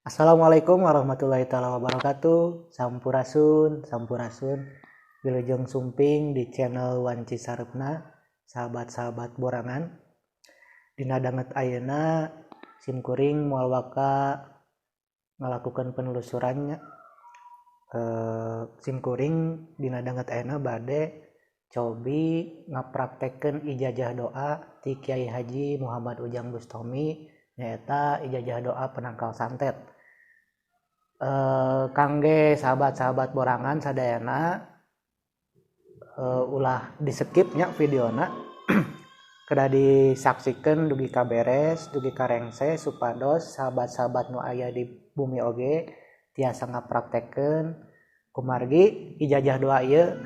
Assalamualaikum warahmatullahi taala wabarakatuh. Sampurasun, sampurasun. Wilujeng sumping di channel Wanci Sareupna, sahabat-sahabat borangan. Dina danget ayeuna sim kuring moal waka ngalakukeun penelusurannya. Sim kuring dina danget ayeuna bade cobi ngapraktekkeun ijazah doa ti Kiai Haji Muhammad Ujang Bustomi, nyaeta ijazah doa penangkal santet. Kangge sahabat-sahabat borangan sadayana, ulah di skip nya videona, kedah disaksikan dugi ka beres, dugi ka rengse, supados sahabat-sahabat nu aya di bumi oge tiasa ngapraktekkeun, kumargi ijazah doa ieu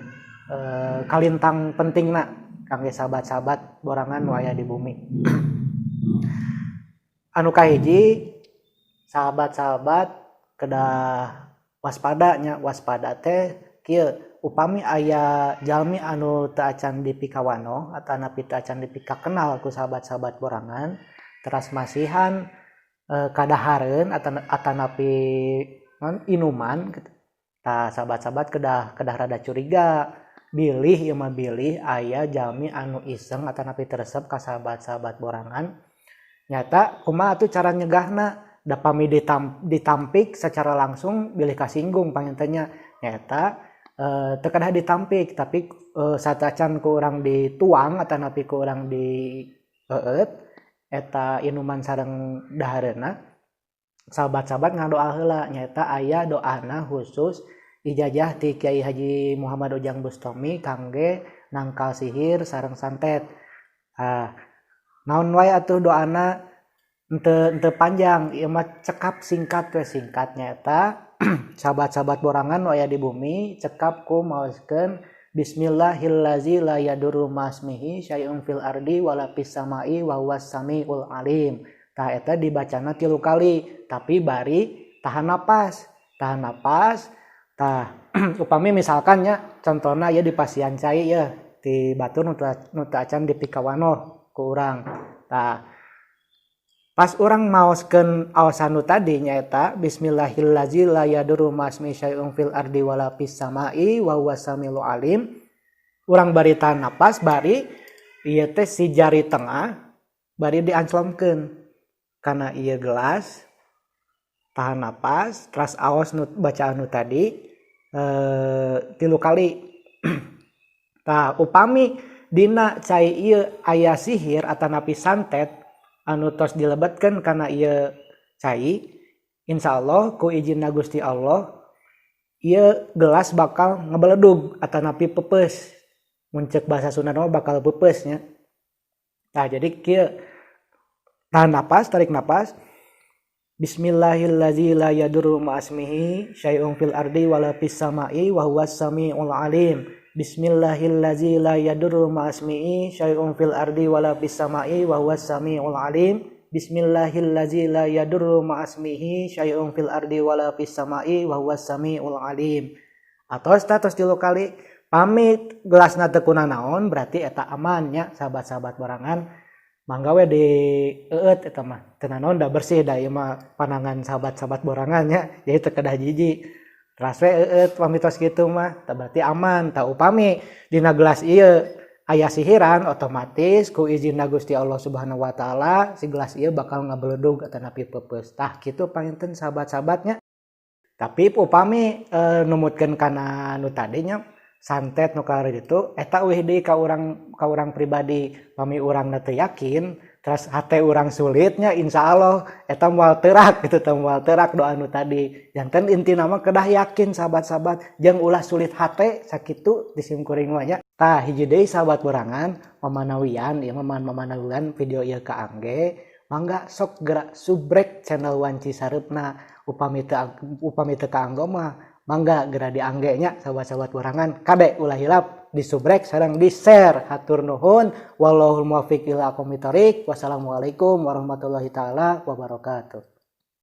kalintang pentingna kangge sahabat-sahabat borangan nu aya di bumi. Anu kahiji, sahabat-sahabat kedah waspada nya. Waspada teh kieu: upami aya jalmi anu teu acan dipikawanoh atanapi teu acan dipikakenal ku sahabat-sahabat borangan, teras masihan kadahareun atanapi inuman gitu, tah sahabat-sahabat kedah kedah rada curiga, bilih ieu mah bilih aya jalmi anu iseng atanapi teu resep ka sahabat-sahabat borangan. Nyata kumaha atuh cara nyegahna? Da pami ditampik secara langsung bilih kasinggung panginten nya. Nyaeta teu kedah ditampik, tapi saacan ku urang dituang atanapi ku urang di eueut eta inuman sareng dahareunna, sahabat-sahabat ngadoa heula. Nyaeta aya doana khusus ijazah ti Kiai Haji Muhammad Ujang Bustomi kangge nangkal sihir sareng santet. Ah, naon wae atuh doana? Henteu panjang ieu mah, cekap singkat we, singkat. Nyaeta sahabat-sahabat borangan nu aya di bumi cekap ku maoskeun bismillahillazi la yadurru ma'asmihi syai'un fil ardi wala fis sama'i wa huwas samiul alim. Tah, eta dibacana 3 kali, tapi bari tahan napas, tahan napas. Tah, upami misalkan nya contohna ieu dipasihan cai ya ti batur nu teu acan dipikawanoh ku urang. Tah, pas urang maoskeun aosan nu tadi, nyaeta bismillahillazi la yadurru ma'asmihi syai'un fil ardi wala fis sama'i wa huwas samiul alim, urang bari tahan napas, bari ieu teh si jari tengah bari dianclomkeun kana ieu gelas, tahan napas, teras aos nu bacaan nu tadi 3 kali. Tah, upami dina cai ieu aya sihir atanapi santet anu tos dilebetkeun kana ieu cai, insyaallah ku ijinna Gusti Allah ieu gelas bakal ngebeledug atanapi peupeus. Mun ceuk bahasa Sunda mah bakal peupeus nya. Tah, jadi kieu: tahan napas, tarik napas, bismillahillazi la yadurru ma'asmihi syai'un fil ardi wala fis sama'i wa huwas samiul alim, bismillahillazi la yadurru ma'asmihi syai'un fil ardi wala fis sama'i wa huwas samiul alim, bismillahillazi la yadurru ma'asmihi syai'un fil ardi wala fis sama'i wa huwas samiul alim. Atos tos 3 kali. Pami gelasna teu kunanaon, berarti eta aman nya, sahabat-sahabat borangan. Mangga we di eueut, eta mah teu nanaon, da bersih, da ieu mah panangan sahabat-sahabat borangan nya, jadi teu kedah jijik. Teras we eueut pami tos kitu mah, tah berarti aman. Tah, upami dina gelas ieu aya sihiran, otomatis ku izinna Gusti Allah Subhanahu wa taala si gelas ieu bakal ngabeledug atanapi peupeus. Tah, kitu panginten sahabat-sahabatnya. Tapi upami numutkeun kana nu tadi nya, santet nu kitu, eta euweuh deui ka urang pribadi. Pami urangna teu yakin, terus hate urang sulitnya, insyaallah eta moal teurak gitu teh, moal teurak doa nu tadi. Janten intina mah kedah yakin, sahabat-sahabat, jeung ulah sulit hate. Sakitu di sim kuring mah nya. Tah, hiji deui, sahabat borangan, mamanawian ieu mah, mamanawian video ieu kaangge, mangga sok gerak subrek channel Wanci Sareupna. Upami teu kaanggo mah mangga geura diangge nya, sahabat-sahabat borangan. Kade ulah hilap disubrek sareng di share. Hatur nuhun, wallahul muwaffiq ila aqwamit thoriq. Wassalamualaikum warahmatullahi taala wabarakatuh.